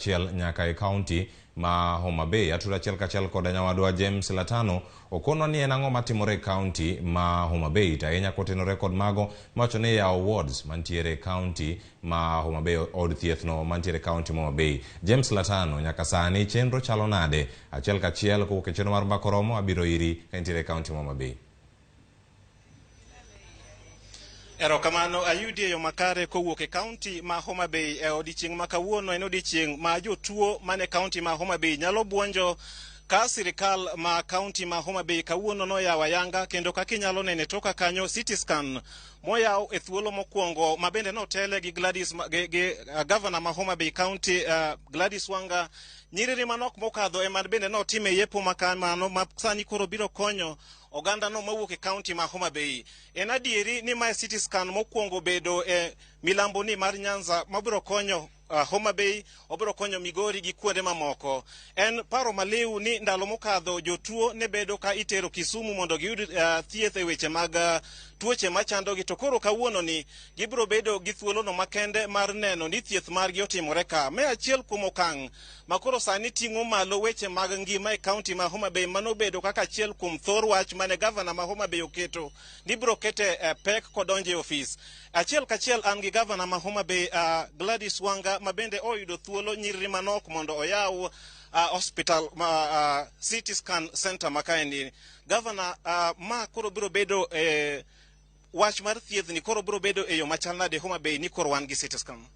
Achiel nyaka e kaunti ma Homa Bay. Atudo achiel kachiel koda nyawadwa James Latano okonwa ni en ang'o matimore e kaunti ma Homa Bay to ahinya kotenore kod mago mawacho ni yawo wards mantiere e kaunti ma Homa Bay od thieth no mantiere e kaunti ma Homa Bay. James Latano nyaka sani chenro chalo nade? Achiel kachiel kowuok e chenro mar Mbaka Oromo abiro iri ka intiere e kaunti ma Homa Bay. Erokamano ayudi e yo makare kowuok e kaunti ma Homa Bay e odiechieng' ma kawuono en odiechieng' ma jotuo man e kaunti ma Homa Bay nyalo buonjo ka sirikal ma kaunti ma Homa Bay kawuono noyawo ayanga kendo kaka inyalo nene toka kanyo CT scan moyaw e thuolo mokwongo ma bende notele gi Gladys gi, gi uh, gavana ma Homa Bay County uh, Gladys Wanga nyiriri manok mokadho ema bende notime yepo ma kamano ma sani koro biro konyo ogandano mawuok e kaunti ma Homa Bay. En adieri ni mae CT scan mokwongo bedo e milambo ni mar Nyanza mabiro konyo uh, Homa Bay, obiro konyo Migori gi kuonde mamoko. En paro maliw ni ndalo mokadho jotuo ne bedo ka itero Kisumu mondo giyud uh, thieth e weche mag uh, tuoche machandogi to koro kawuono ni gibiro bedo gi thuolono makende mar neno ni thieth margi otimore ka. Me achiel kuom okang' ma koro sani ting'o malo weche mag ngima e kaunti ma Homa Bay mano obedo kaka achiel kuom thor wach mane gavana ma Homa Bay oketo ni biro kete eh, pek kodonjo e ofis. Achiel kachiel an gi gavana ma Homa Bay uh, Gladys Wanga ma bende oyudo thuolo nyiriri manok mondo oyaw uh, hospital ma uh, CT scan center ma kaendi. Gavana uh, ma koro biro bedo eh, wach mar thiethni koro biro bedo e yo machal nade Homa Bay ni koro wan gi CT scan?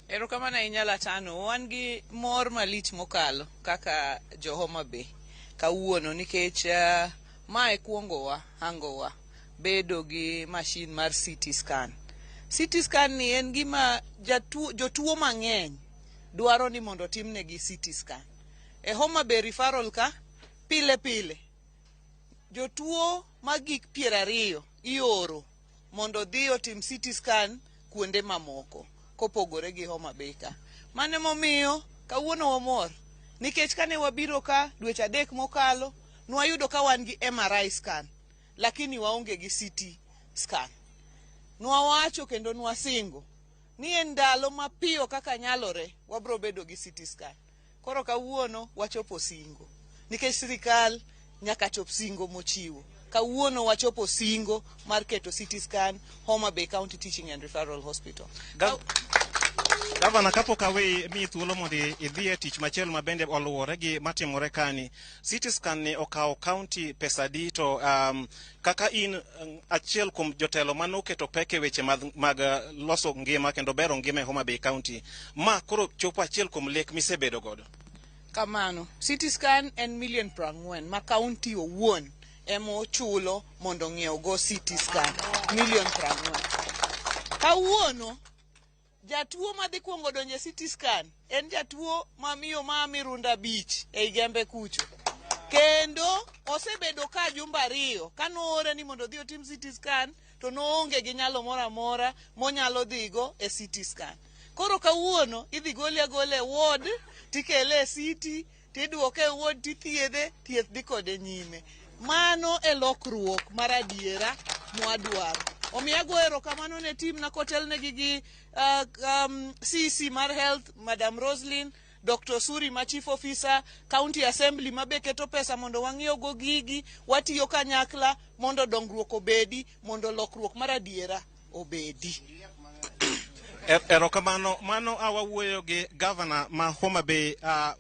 Erokamano ahinya Latano. Wan gi mor malich mokalo kaka jo Homa Bay kawuono nikech uh, mae kuongowa hangowa bedo gi mashin mar CT scan. CT scan ni en gima jatuo, jotuo mang'eny dwaro ni mondo otimnegi CT scan. E Homa Bay referral ka pile pile jotuo magik 20 ioro mondo odhi otim CT scan kuonde mamoko kopogore gi Homa Bay ka. Mano emomiyo kawuono wamor nikech kane wabiro ka dweche 3 mokalo nwayudo ka wan gi MRI scan lakini waonge gi CT scan. Nwawacho kendo nwasingo ni e ndalo mapiyo kaka nyalore wabro bedo gi CT scan. Koro kawuono wachopo singo nikech sirikal nyaka chop singo mochiwo. Kawuono wachopo singo mar keto CT scan Homa Bay County Teaching and Referral Hospital. Gavana, kapok aweyi miyi thuolo mondo idhi e tich machielo ma bende oluwore gi matimore kani, CT scan ni okawo county pesa adi to um, kaka in achiel kuom jotelo mane oketo pek e weche mag, mag loso ngima kendo bero ngima e Homa Bay County, ma koro chopo achiel kuom lek misebedo godo? Kamano, CT scan en milion 40 ma county owuon ema ochulo mondo ong'iew go CT scan milion 40. Kawuono jatuo madhi kuongo donjo e CT scan en jatuo mamiyo ma Mirunda Beach ei Gembe kucho. Kendo osebedo ka jumbe 2 kanoore ni mondo odhi otim CT scan to noonge gi nyalo moro amora monyalo dhigo e CT scan. Koro kawuono idhi gole agola e ward tikele e CT tiduoke e ward tithiedhe, thieth dhi kode nyime. Mano e lokruok mar adiera mwadwaro. Omiyo agoyo erokamano ne team na kotelnegi gi uh, um, CC mar Health, Madam Roslyn, Dr. Suri ma Chief Officer, County Assembly ma be keto pesa mondo wang'iew go gigi, watiyo kanyakla mondo dongruok obedi, mondo lokruok mar adiera obedi. Erokamano. Mano awawuoyo gi gavana ma Homa Bay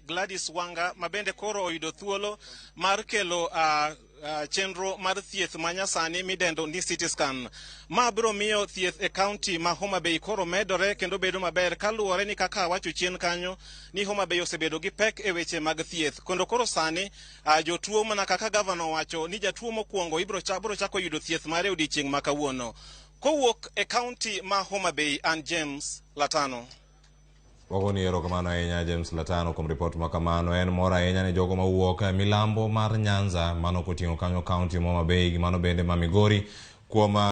Gladys Wanga ma bende koro oyudo thuolo mar kelo uh, uh, chenro mar thieth ma nyasani midendo ni CT scan. Ma biro miyo thieth e kaunti ma Homa Bay koro medore kendo bedo maber kaluwore ni kaka awacho chien kanyo ni Homa Bay osebedo gi pek e weche mag thieth. Kendo koro sani uh, jotuo mana kaka gavana owacho ni jatuo mokwongo ibiro biro chako yudo thieth mare e odiechieng' ma kawuono. Kowuok e kaunti ma Homa Bay, an James Latano. Wagoni erokamano ahinya James Latano kuom ripot ma kamano. En mor ahinya ne jogo mawuok milambo mar Nyanza, mano koting'o kanyo kaunti ma Homa Bay gi mano bende ma Migori kuom